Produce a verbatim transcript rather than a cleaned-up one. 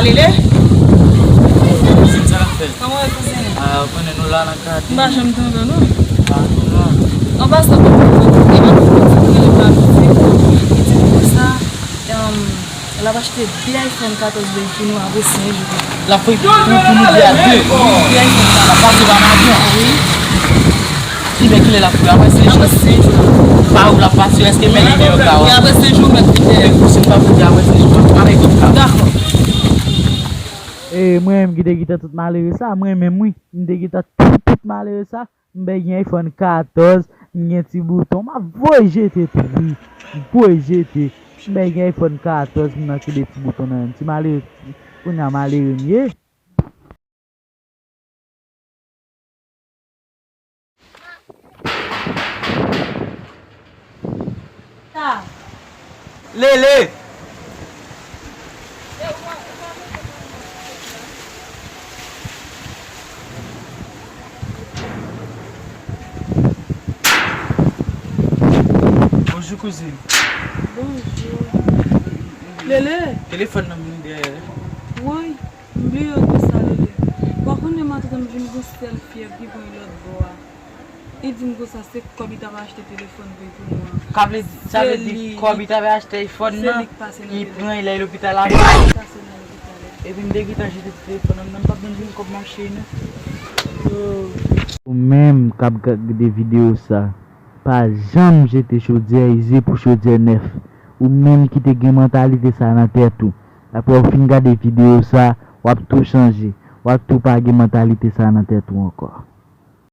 Lele? Sa k ap fèt? Kòman w ye, kouzen? Ah, ou konnen nou la nan kati. M pa janm tande w, non. Ah, non. An pasan, e pa tout moun ki rele m la, m di, li di m konsa, em, l ap achte de iPhone katòz pou nou apre senk jou. L ap fè pou, pou nou de a de. De iPhone katòz. L ap pase pa nan avyon. Wi. Ki lè, ki lè l ap fè? Apre senk jou. Apre senk jou. Pa ou l ap pase, èske men li deyò ka wè? Apre senk jou, mèt li deyò. Ou se pa pou di apre senk jou, mwen pa nan ekip la. Dakò. E mwen menm ki te gentan tout malere sa, mwen menm wi, m te gentan tout, tout malere sa. M bay gen iPhone katòz, m gen ti bouton, m ap voye jete tou wi. M voye jete. M bay gen iPhone katòz, m nan kenbe ti bouton nan men m. Ti malere, kounye a malere m ye. Lele! Bonjou, kouzin. Bonjou. Lele! Telefòn nan vin dèyè. Woy, m bliye w konsa, Lele. Ou pa konnen maten m vin gon sèl fyèv ki pran lòt bò a. Li di m konsa se kòb li t ap achte telefòn pou li pou nou an. Ka vle di, sa vle di kòb li t ap achte iPhone nan, li pran li lè lopital la. Li pase nan lopital la. Epi m te gentan jete ti telefòn nan, m p ap jwenn kòb mache non. Ou menm k ap gade videyo sa, pa janm jete chodyè ize pou chodyè nèf. Ou menm ki te gen mantalite sa nan tèt ou, apre w fin gade videyo sa, w ap tou chanje, w ap tou pa gen mantalite sa nan tèt ou ankò.